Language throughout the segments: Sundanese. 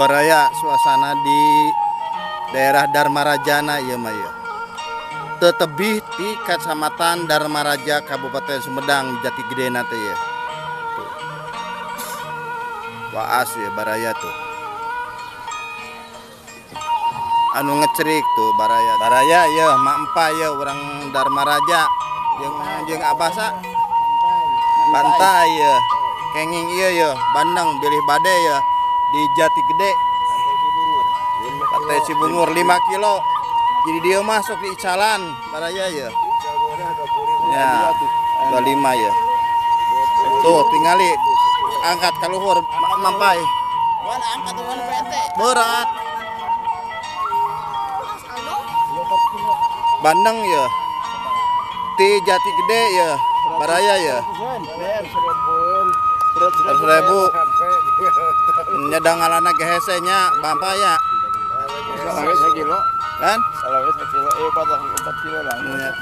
Baraya suasana di daerah Darmarajana ieu mah ieu. Tetebih di Kecamatan Darmaraja Kabupaten Sumedang Jatigedena teh ieu. Tuh. Waas ya baraya tuh. Anu ngecerik tuh baraya. Baraya ieu Mak Empa ieu urang Darmaraja jeung jeung Abasa. Pantai ieu. Kenging ieu ieu bandeng bilih bade ieu di Jatigede. Pantai Cibungur 5 kilo. Jadi dia masuk di icalan baraya ya. Ya, 25 ya. Tuh tingali angkat ka luhur mampai. Berat. Bandeng ya. Ti Jatigede ya, baraya ya. 100.000. Nyedang ngalana gehese nya mampai ya. Kilo. Kan? Kalau wis kilo, 4 kilo lah. Ya.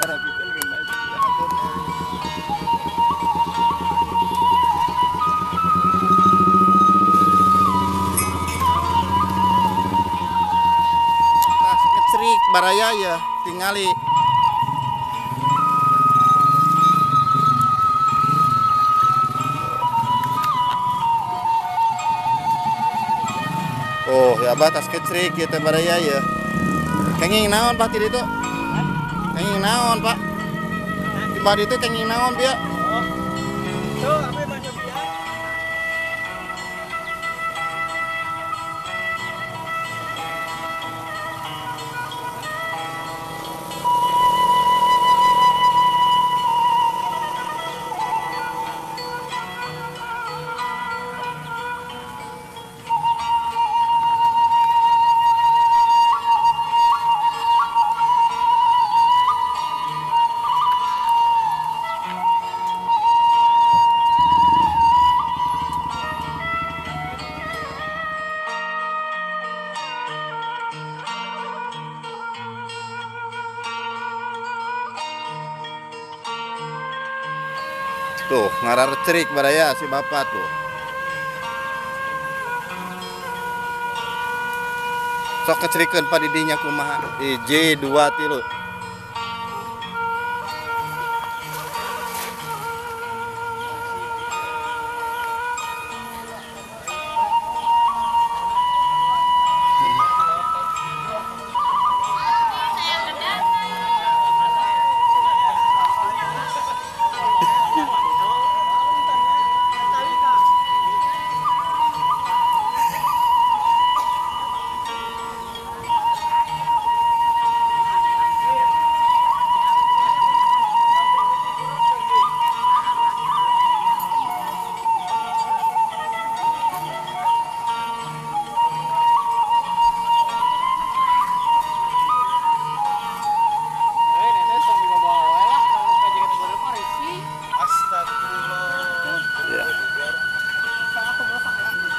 Tas ngecerik baraya ya, tingali. Oh, ya abah tas kecerik ieu teh baraya ya. Kenging naon Pak ti ditu? Kenging naon Pak? Di bari itu kenging naon bieu? Tuh, ame banyak bieu. Tuh, ngarar cerik baraya si bapak tuh. Sok kecerikeun pa didinya kumaha? Hiji, 2, 3.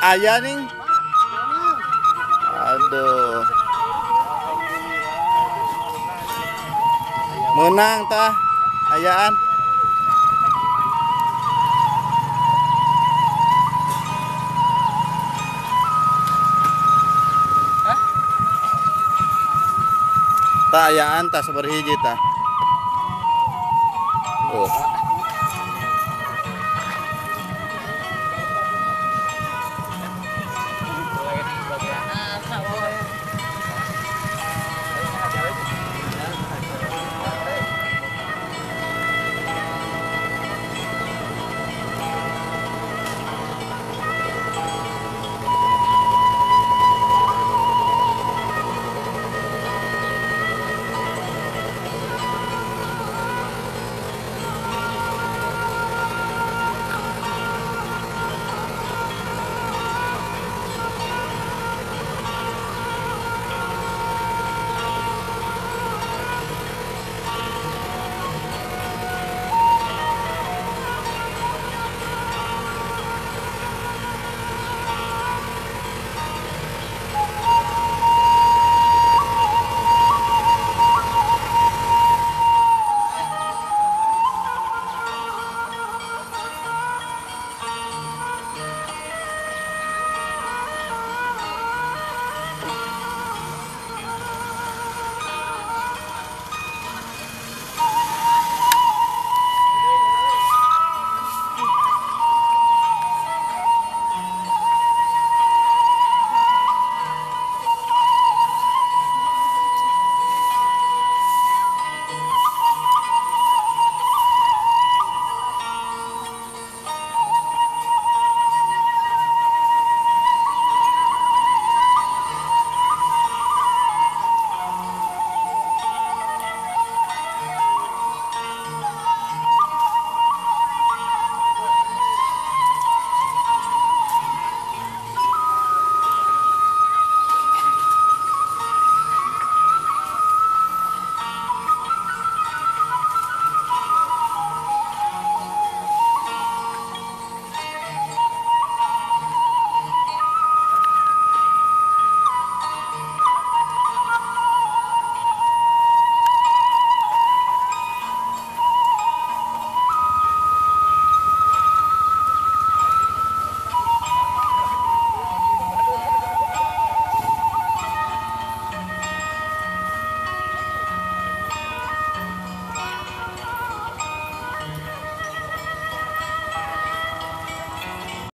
Ayah nih, aduh, menang tah, ayaan. Tah ayaan tah seberhiji tah. Oh.